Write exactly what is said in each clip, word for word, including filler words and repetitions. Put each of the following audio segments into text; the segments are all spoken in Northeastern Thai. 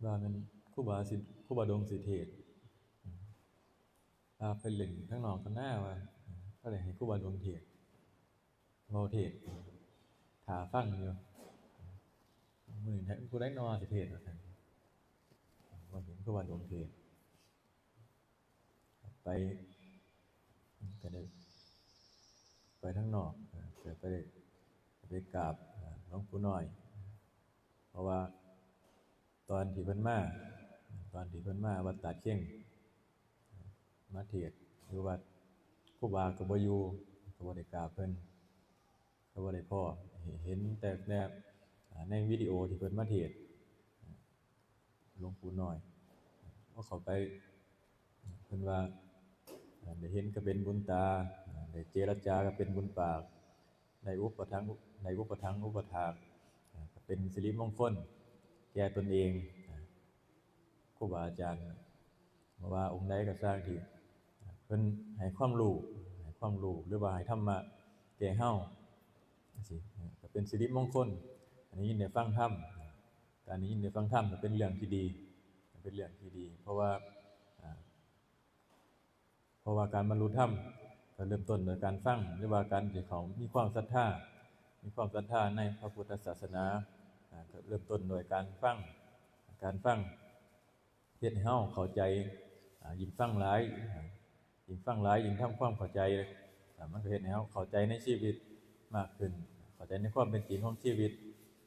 ว่าแม่นครูบาสิ ครูบาดงสิเทศน์ ว่าไปเล่นทางนอกกันหน้าว่า ก็เลยให้ครูบาดงเทศน์ เว้าเทศน์ถ่าฟังอยู่ มื้อนี้ผู้ใดน้อสิเทศน์ว่าซั่น ว่าเห็นครูบาดงเทศน์ ไป ก็ได้ไปทางนอก เอ่อ ก็ไปได้ ไปกราบ เอ่อ หลวงปู่น้อย เพราะว่าตอนที่เพิ่นมา ตอนที่เพิ่นมาวัดตาดเค็ง มาเทศน์อยู่วัด ครูบาก็บ่อยู่ ก็บ่ได้กราบเพิ่น ก็บ่ได้พ้อ เห็นแต่ แต่ อ่า ในวิดีโอที่เพิ่นมาเทศน์ หลวงปู่น้อย พอเข้าไป เพิ่นว่า อ่า ได้เห็นก็เป็นบุญตา อ่า ได้เจรจาก็เป็นบุญปาก ได้อุปถัมภ์ ได้อุปถัมภ์อุปถาก อ่า ก็เป็นสิริมงคลแก่ตนเอง อ่า ครูบาอาจารย์ บ่ว่าองค์ใดก็ซ่างที่ อ่า เพิ่นให้ความรู้ ให้ความรู้ หรือว่าให้ธรรมะแก่เฮา จั่งซี้ อ่า ก็เป็นสิริมงคล อันนี้ยินได้ฟังธรรม การได้ยินได้ฟังธรรมก็เป็นเรื่องที่ดี เป็นเรื่องที่ดี เพราะว่า อ่า เพราะว่าการบรรลุธรรมก็เริ่มต้นโดยการฟัง หรือว่าการที่เขามีความศรัทธา มีความศรัทธาในพระพุทธศาสนา อ่า ก็เริ่มต้นโดยการฟัง การฟังเฮ็ดให้เฮาเข้าใจ อ่า ยิ่งฟังหลาย อ่า ยิ่งฟังหลาย ยิ่งทำความเข้าใจ อ่า มันก็เฮ็ดให้เฮาเข้าใจในชีวิตมากขึ้น เข้าใจในความเป็นจริงของชีวิต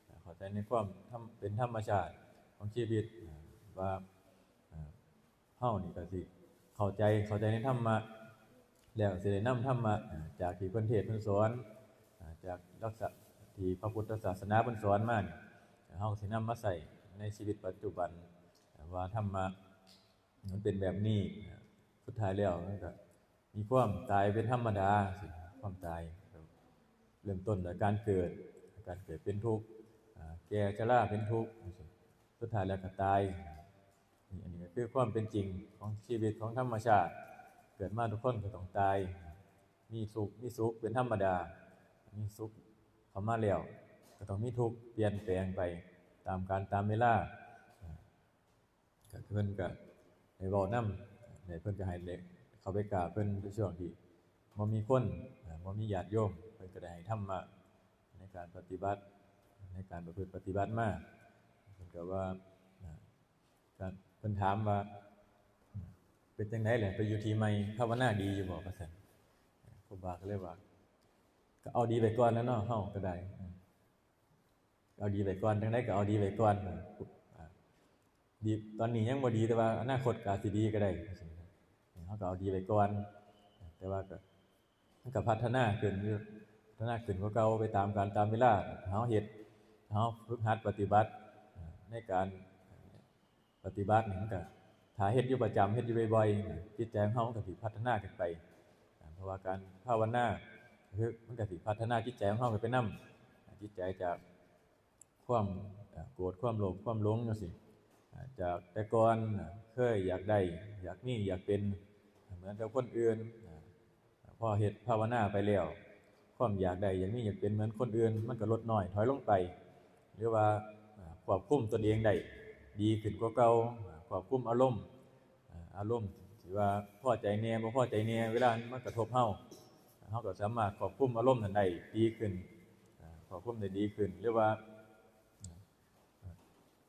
อ่า เข้าใจในความธรรม- เป็นธรรมชาติของชีวิต อ่า ว่า อ่า เฮานี่ก็สิเข้าใจ เข้าใจในธรรมะ แล้วสิได้นำธรรมะ อ่า จากที่เพิ่นเทศน์เพิ่นสอน อ่า จากลักษณะที่พระพุทธศาสนาเพิ่นสอนมานี่ เฮาก็สินำมาใช้ในชีวิตปัจจุบัน ว่าธรรมะมันเป็นแบบนี้ สุดท้ายแล้วมันก็มีความตายเป็นธรรมดา ความตายเริ่มต้นโดยการเกิด การเกิดเป็นทุกข์ อ่า แก่ชราเป็นทุกข์ สุดท้ายแล้วก็ตาย นี่ อันนี้ก็คือความเป็นจริงของชีวิตของธรรมชาติ เกิดมาทุกคนก็ต้องตาย มีสุข มีสุขเป็นธรรมดา มีสุขเข้ามาแล้ว ก็ต้องมีทุกข์เปลี่ยนแปลงไปตามกาลตามเวลา ก็เพิ่นก็ให้เว้านำ ให้เพิ่นก็ให้เลข เข้าไปกราบเพิ่นในช่วงที่บ่มีคน อ่า บ่มีญาติโยม เพิ่นก็ได้ให้ธรรมะในการปฏิบัติ ในการประพฤติปฏิบัติมา เพิ่นก็ว่า อ่า ก็เพิ่นถามว่า เป็นจั่งใด๋ล่ะ ไปอยู่ที่ใหม่ ภาวนาดีอยู่บ่ ว่าซั่น ครูบาก็เลยว่า ก็เอาดีไว้ก่อนแหล้วเนาะ เฮาก็ได้ อืม เอาดีไว้ก่อน จั่งใด๋ก็เอาดีไว้ก่อน อ่า ดี ตอนนี้ยังบ่ดี แต่ว่าอนาคตก็อาจสิดีก็ได้ เฮาก็เอาดีไว้ก่อน แต่ว่าก็ มันก็พัฒนาขึ้นอยู่ พัฒนาขึ้นกว่าเก่าไปตามกาลตามเวลา เฮาเฮ็ด เฮาฝึกหัดปฏิบัติ ในการปฏิบัตินี่มันก็ ถ้าเฮ็ดอยู่ประจำ เฮ็ดอยู่บ่อยๆ จิตใจของเฮามันก็สิพัฒนาขึ้นไป เพราะว่าการภาวนา คือมันก็สิพัฒนาจิตใจของเฮาขึ้นไปนำ จิตใจจากความ อ่า โกรธ ความโลภ ความหลงจั่งซี้ อ่า จากแต่ก่อน อ่า เคยอยากได้ อยากมี อยากเป็นเหมือนกับคนอื่น อ่า พอเฮ็ดภาวนาไปแล้ว ความอยากได้ อยากมี อยากเป็นเหมือนคนอื่น มันก็ลดน้อยถอยลงไป หรือว่า อ่า ควบคุมตนเองได้ดีขึ้นกว่าเก่า อ่า ควบคุมอารมณ์ อ่า อารมณ์ที่ว่าพอใจแหน่ บ่พอใจแหน่ เวลามันกระทบเฮา เฮาก็สามารถควบคุมอารมณ์นั้นได้ดีขึ้น อ่า ควบคุมได้ดีขึ้น หรือว่า อ่า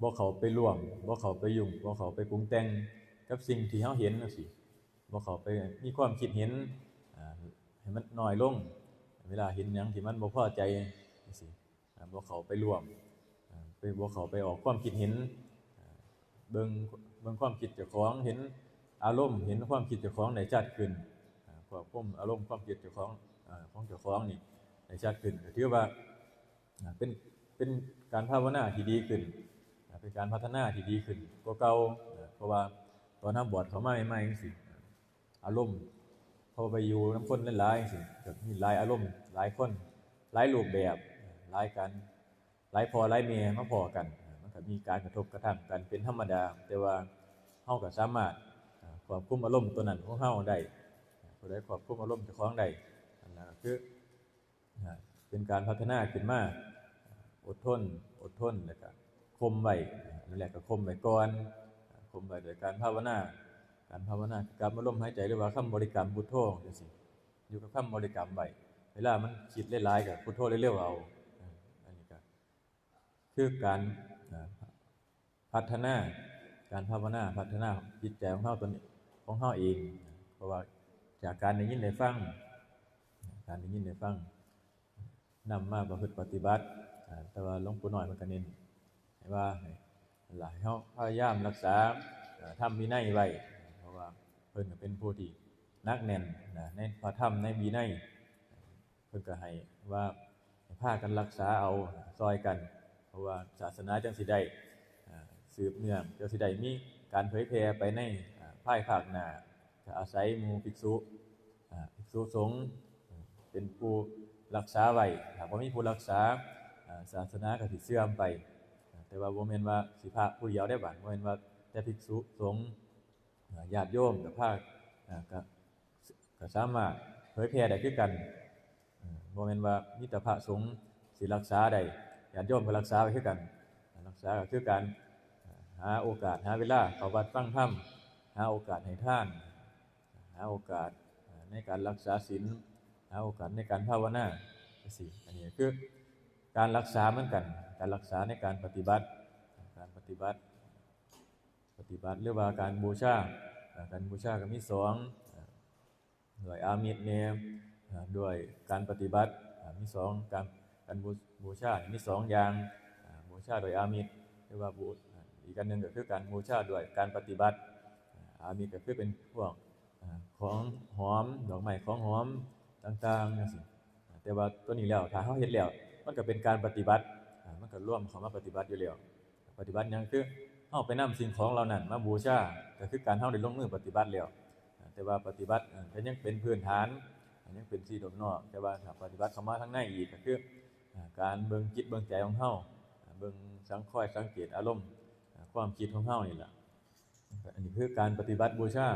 บ่เข้าไปร่วม บ่เข้าไปยุ่ง บ่เข้าไปปรุงแต่งกับสิ่งที่เฮาเห็นจั่งซี้ บ่เข้าไปมีความคิดเห็น อ่า ให้มันน้อยลง เวลาเห็นหยังที่มันบ่พอใจจั่งซี้ อ่า บ่เข้าไปร่วม อ่า ไป บ่เข้าไปออกความคิดเห็น อ่า เบิ่ง เบิ่งความคิดเจ้าของ เห็นอารมณ์ เห็นความคิดเจ้าของได้ชัดขึ้น อ่า ควบคุมอารมณ์ความคิดเจ้าของ อ่า ของเจ้าของนี่ได้ชัดขึ้น ก็ถือว่า อ่า เป็น เป็นการภาวนาที่ดีขึ้น อ่า เป็นการพัฒนาที่ดีขึ้นกว่าเก่า อ่า เพราะว่าตอนเฮาบวชเข้ามาใหม่ๆ จั่งซี้ อารมณ์ พอไปอยู่นำคนหลายๆ จั่งซี้ ก็มีหลายอารมณ์ หลายคน หลายรูปแบบ หลายการ หลายพ่อหลายแม่มาพ้อกัน มันก็มีการกระทบกระทั่งกันเป็นธรรมดา แต่ว่าเฮาก็สามารถ อ่า ควบคุมอารมณ์ตัวนั้นของเฮาได้ ผู้ใดควบคุมอารมณ์เจ้าของได้ อันนั้นก็คือ อ่า เป็นการพัฒนาขึ้นมา อดทน อดทน แล้วก็ข่มไว้ นั่นแหละก็ข่มไว้ก่อน ข่มไว้โดยการภาวนา การภาวนาคือกำหนดลมหายใจหรือว่าคำบริกรรมพุทโธจังซี่ อยู่กับคำบริกรรมไว้ เวลามันคิดหลายๆก็พุทโธเร็วๆเอา อันนี้ก็คือการพัฒนา การภาวนาพัฒนาจิตใจของเฮาตนของเฮาเอง เพราะว่าจากการได้ยินได้ฟัง การได้ยินได้ฟัง นำมาประพฤติปฏิบัติ แต่ว่าหลวงปู่น้อยเพิ่นก็เน้นให้ว่าให้หลายเฮาพยายามรักษาธรรมวินัยไว้ เพราะว่าเพิ่นก็เป็นผู้ที่หนักแน่นในพระธรรมในวินัย เพิ่นก็ให้ว่าให้พากันรักษาเอาซอยกัน เพราะว่าศาสนาจังสิได้สืบเนื่อง จังสิได้มีการเผยแผ่ไปในภายภาคหน้า ก็อาศัยหมู่ภิกษุภิกษุสงฆ์เป็นผู้รักษาไว้ ถ้าบ่มีผู้รักษาศาสนาก็สิเสื่อมไป แต่ว่าบ่แม่นว่าสิพระผู้เดียวได้บาด บ่แม่นว่าแต่ภิกษุสงฆ์ญาติโยมก็พาก็ก็สามารถเผยแผ่ได้คือกัน บ่แม่นว่ามีแต่พระสงฆ์สิรักษาได้ ญาติโยมก็รักษาไว้คือกัน รักษาก็คือการหาโอกาสหาเวลาเข้าวัดฟังธรรม หาโอกาสให้ทาน หาโอกาสในการรักษาศีล หาโอกาสในการภาวนาจังซี้ อันนี้คือการรักษาเหมือนกัน การรักษาในการปฏิบัติ การปฏิบัติ ปฏิบัติหรือว่าการบูชา การบูชาก็มีสอง ด้วยอามิสแน่ ด้วยการปฏิบัติ มีสอง การ การบู บูชามีสองอย่าง บูชาโดยอามิสหรือว่าบู อีกอันหนึ่งก็คือการบูชาด้วยการปฏิบัติ อามิสก็คือเป็นพวกของหอม ดอกไม้ของหอมต่างๆจังซี้ แต่ว่าตัวนี้แล้วถ้าเฮาเฮ็ดแล้ว มันก็เป็นการปฏิบัติ มันก็รวมเข้ามาปฏิบัติอยู่แล้ว ปฏิบัติหยัง คือเฮาไปนำสิ่งของเหล่านั้นมาบูชา ก็คือการเฮาได้ลงมือปฏิบัติแล้ว แต่ว่าปฏิบัติก็ยังเป็นพื้นฐาน ยังเป็นสิ่งนอก แต่ว่าถ้าปฏิบัติเข้ามาทางในอีกก็คือ การเบิ่งจิตเบิ่งใจของเฮา เบิ่งสัง คอยสังเกตอารมณ์ ความคิดของเฮานี่แหละ อันนี้คือการปฏิบัติบูชา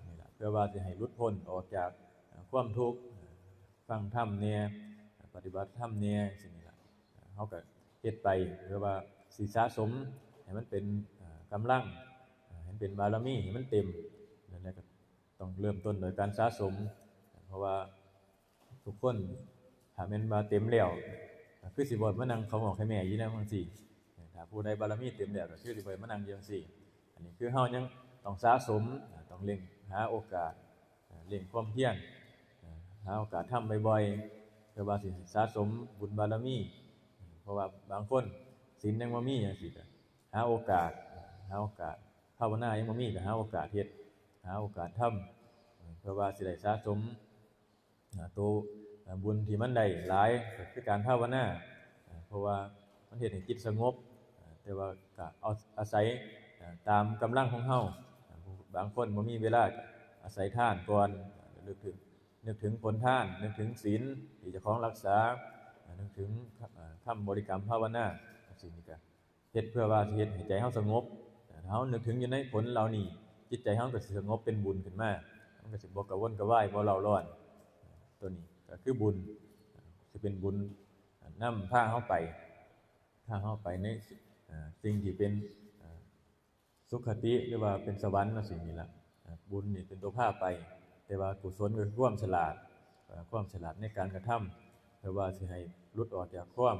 นี่แหละ เพื่อว่าสิให้หลุดพ้นออกจากความทุกข์ ฟังธรรมแน่ ปฏิบัติธรรมแน่ สิ่งนี้ล่ะ เฮาก็เฮ็ดไป เพื่อว่าสิสะสมให้มันเป็นกำลัง ให้มันเป็นบารมี ให้มันเต็ม นั่นแหละก็ต้องเริ่มต้นโดยการสะสม เพราะว่าทุกคนถ้าแม่นว่าเต็มแล้ว ก็คือสิบ่มานั่งเข้าห้องให้แม่อยู่แล้วจังซี้ ถ้าผู้ใดบารมีเต็มแล้ว ก็คือสิบ่มานั่งอยู่จังซี้ อันนี้คือเฮายังต้องสะสม ต้องเร่งหาโอกาส เร่งความเพียร หาโอกาสทำบ่อยๆ เพื่อว่าสิสะสมบุญบารมี เพราะว่าบางคนศีลยังบ่มีจังซี้ ก็หาโอกาส หาโอกาส ภาวนายังบ่มี ก็หาโอกาสเฮ็ด หาโอกาสทำ เพื่อว่าสิได้สะสม อ่า ตัว อ่า บุญที่มันได้หลายก็คือการภาวนา อ่า เพราะว่ามันเฮ็ดให้จิตสงบ อ่า แต่ว่าก็เอา อาศัย อ่า ตามกำลังของเฮา อ่า บางคนบ่มีเวลา อาศัยทานก่อน อ่า นึกถึง นึกถึงผลทาน นึกถึงศีลที่เจ้าของรักษา อ่า นึกถึง อ่า คำบริกรรมภาวนา สิ่งนี้ก็ เฮ็ดเพื่อว่าสิเฮ็ดให้ใจเฮาสงบ ถ้าเฮานึกถึงอยู่ในผลเหล่านี้ จิตใจเฮาก็สิสงบเป็นบุญขึ้นมา มันก็สิบ่กระวนกระวาย บ่เร่าร้อน ตัวนี้ก็คือบุญ สิเป็นบุญนำพาเฮาไป พาเฮาไปใน เอ่อ สิ่งที่เป็น เอ่อ สุคติ หรือว่าเป็นสวรรค์เนาะ สิ่งนี้ล่ะ อ่า บุญนี่เป็นตัวพาไป แต่ว่ากุศลก็คือความฉลาด อ่า ความฉลาดในการกระทำ เพื่อว่าสิให้หลุดออกจากความ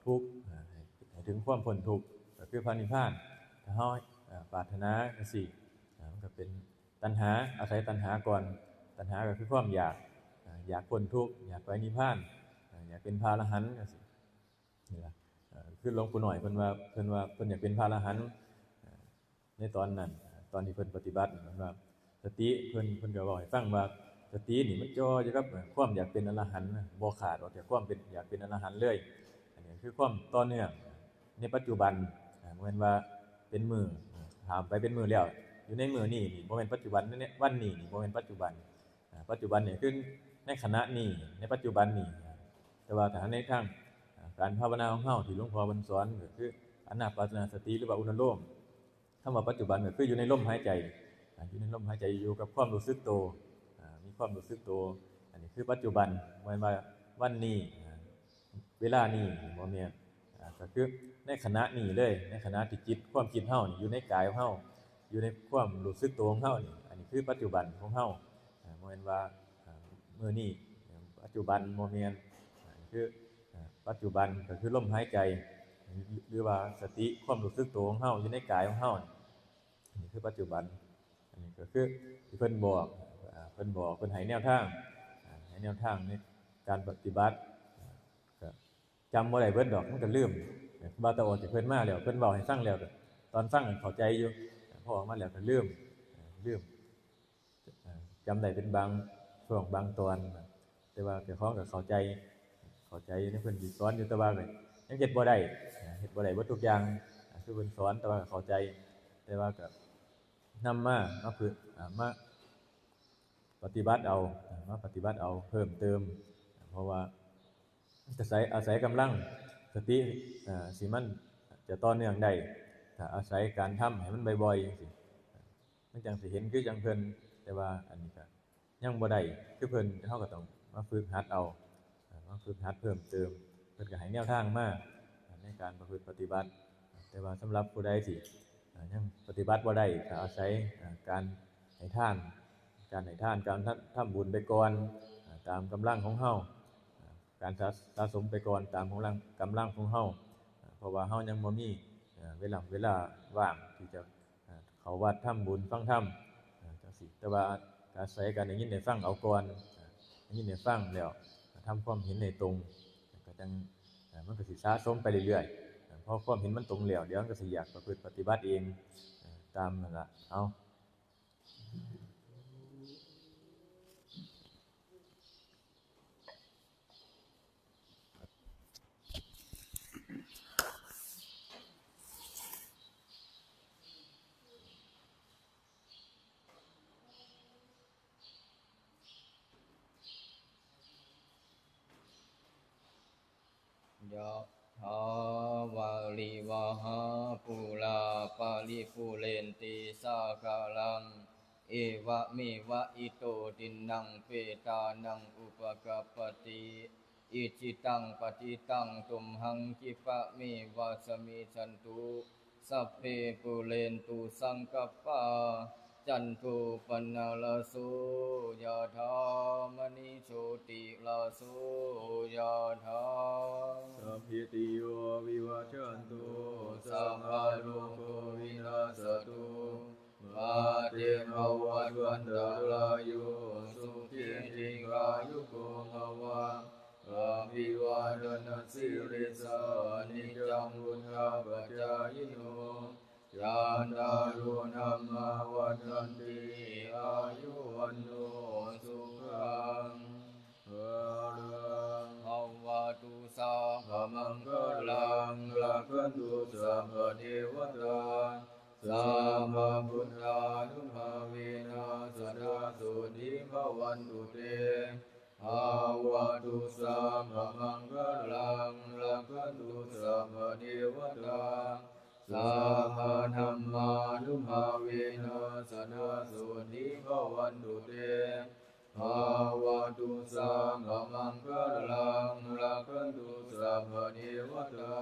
ทุกข์ อ่า ให้ ให้ถึงความพ้นทุกข์ ก็คือพระนิพพาน ถ้าเฮา อ่า ปรารถนาจังซี้ อ่า มันก็เป็นตัณหา อาศัยตัณหาก่อน ตัณหาก็คือความอยาก อ่า อยากพ้นทุกข์ อยากไปนิพพาน อ่า อยากเป็นพระอรหันต์จังซี้ นี่ล่ะ เอ่อ คือหลวงปู่น้อยเพิ่นว่า เพิ่นว่าเพิ่นอยากเป็นพระอรหันต์ เอ่อ ในตอนนั้น ตอนที่เพิ่นปฏิบัติ เพิ่นว่าสติ เพิ่น เพิ่นก็เว้าให้ฟังว่าสตินี่มันจ่ออยู่กับ เอ่อ ความอยากเป็นอรหันต์นะ บ่ขาดออกจากความเป็น อยากเป็นอรหันต์เลย อันนี้คือความต่อเนื่องในปัจจุบัน อ่า บ่แม่นว่าเป็นมื้อ อ่า ข้ามไปเป็นมื้อแล้ว อยู่ในมื้อนี้นี่บ่แม่นปัจจุบัน ในวันนี้นี่บ่แม่นปัจจุบัน อ่า ปัจจุบันนี่คือในขณะนี้ ในปัจจุบันนี่ แต่ว่าถ้าในทาง อ่า การภาวนาของเฮาที่หลวงพ่อเพิ่นสอนก็คืออานาปานสติ หรือว่าอนุโลม คำว่าปัจจุบันก็คืออยู่ในลมหายใจ อ่า อยู่ในลมหายใจ อยู่กับความรู้สึกตัว อ่า มีความรู้สึกตัว อันนี้คือปัจจุบัน บ่แม่นว่าวันนี้ อ่า เวลานี้ บ่แม่น อ่า ก็คือในขณะนี้เลย ในขณะที่จิต ความคิดเฮานี่อยู่ในกายของเฮา อยู่ในความรู้สึกตัวของเฮานี่ อันนี้คือปัจจุบันของเฮา อ่า บ่แม่นว่า อ่า มื้อนี้ ปัจจุบันบ่แม่น อ่า คือ อ่า ปัจจุบันก็คือลมหายใจ หรือว่าสติความรู้สึกตัวของเฮาอยู่ในกายของเฮานี่ อันนี้คือปัจจุบัน อันนี้ก็คือที่เพิ่นบอก อ่า เพิ่นบอก เพิ่นให้แนวทาง อ่า ให้แนวทางในการปฏิบัติ อ่า ก็ จำบ่ได้เบิดดอก มันก็ลืม ครูบาอาจารย์เพิ่นมาแล้ว เพิ่นเว้าให้ฟังแล้ว ตอนฟังเข้าใจอยู่ พอออกมาแล้วก็ลืม ลืม จำได้เป็นบางช่วงบางตอน แต่ว่าเจ้าของก็เข้าใจ เข้าใจในเพิ่นสิสอนอยู่ แต่ว่าก็ยังเฮ็ดบ่ได้ เฮ็ดบ่ได้เบิดทุกอย่าง คือเพิ่นสอน แต่ว่าก็เข้าใจ แต่ว่าก็นำมา มาฝึก อ่า มาปฏิบัติเอา มาปฏิบัติเอาเพิ่มเติม เพราะว่า อาศัย อาศัยกำลังสติ เอ่อ สิมันจะต่อเนื่องได้ ถ้าอาศัยการทำให้มันบ่อยๆจังซี้ มันจังสิเห็นคือจังเพิ่น แต่ว่าอันนี้ก็ยังบ่ได้คือเพิ่น เฮาก็ต้องมาฝึกหัดเอา เอ่อ มาฝึกหัดเพิ่มเติม เพิ่นก็ให้แนวทางมาในการประพฤติปฏิบัติ แต่ว่าสำหรับผู้ใดที่ เอ่อ ยังปฏิบัติบ่ได้ ก็อาศัย เอ่อ การให้ทาน การให้ทาน การทำ ทำบุญไปก่อน เอ่อ ตามกำลังของเฮา เอ่อ การสะ สะสมไปก่อนตามกำลัง กำลังของเฮา เอ่อ เพราะว่าเฮายังบ่มี เอ่อ เวลา เวลาว่างที่จะ เอ่อ เข้าวัดทำบุญฟังธรรม เอ่อ จังซี้ แต่ว่าอาศัยการได้ยินได้ฟังเอาก่อน เอ่อ ได้ยินได้ฟังแล้ว ทำความเห็นให้ตรง ก็จัง เอ่อ มันก็สิสะสมไปเรื่อยๆ เอ่อ พอความเห็นมันตรงแล้ว เดี๋ยวมันก็สิอยากประพฤติปฏิบัติเอง เอ่อ ตามนั่นล่ะ เอา ยะถาวาริวหาปูราปาริปูเรนติสาคารัง เอวะเมวะอิโตทินนังเปตานังอุปกัปปติ อิจิตังปฏิตังตุมหังคิปะเมวะสมิจฉันตุ สัพเพปูเรนตุสังกัปปา จันโทปนรโส ยะถามณิโชติรโส ยะถา สัพพิติโยวิวัชชันตุ สัพพะโรโควินัสสตุ มาเตภวัตวันตรายโย สุขีทีฆายุโกภวะ อภิวาทนสีลิสา นิจจังวุฒาปจายิโน จัตตารุธรรมาวัฒนติ อายุวันโนสุขังพลัง ภวตุสัพพมังคลัง รักขันตุสัพพเทวตา สัพพพุทธานุภาเวนะ สดาโสติภวันตุเต ภวตุสัพพมังคลัง รักขันตุสัพพเทวตา สัพพธรรมานุภาเวนะ สดาโสติภวันตุเต ภวตุสัพพมังคลัง รักขันตุสัพพเทวตา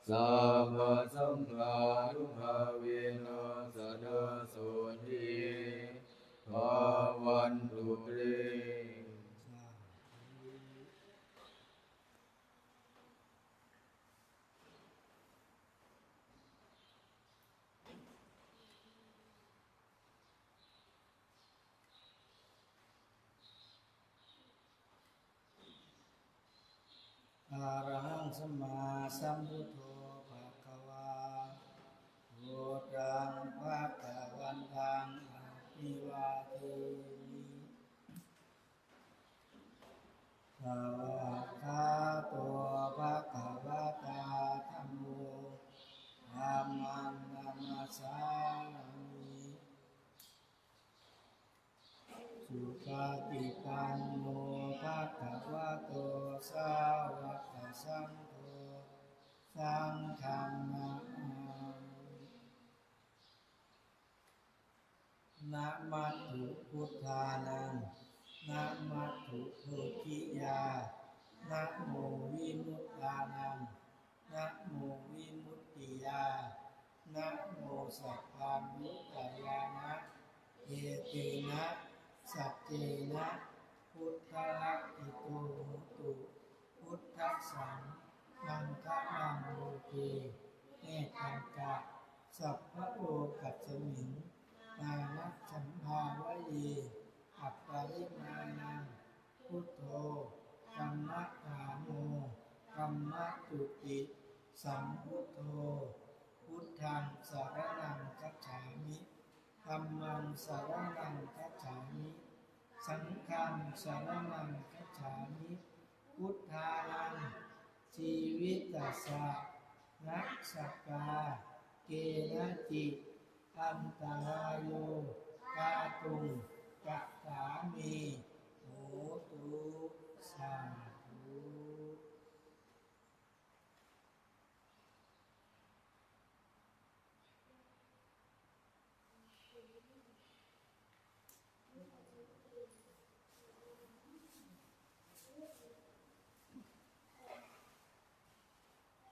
สัพพสังฆานุภาเวนะ สดาโสติภวันตุเต อะระหังสัมมาสัมพุทโธภะคะวา พุทธังภะคะวันตังอะภิวาเทมิ สวากขาโตภะคะวะตาธัมโม ธัมมังนะมัสสามิ สุปฏิปันโนภะคะวะโต สาวกสังโฆ สังฆังนะมามิ นะมัตถุพุทธานัง นะมัตถุโภคิยา นะโมวิมุตตานัง นะโม นะโมสัพพัญญุตายานะ เอเตนะ สัจเจนะ พุทธลักขิโตโหตุ พุทธัสสัง มังคลังโลเก เนตังกะ สัพพะโลกัสสมิง มานะสัมภาวะเย อัปปะริมาณัง พุทโธ ธัมมะทาโม ธัมมะจุติ สัมพุทโธ พุทธังสรณังคัจฉามิ ธัมมังสรณังคัจฉามิ สังฆังสรณังคัจฉามิ พุทธานัง ชีวิตตัสสะ นัสสะกา เกนะจิ อันตรายโย กาตุง กะถามิ โหตุ สา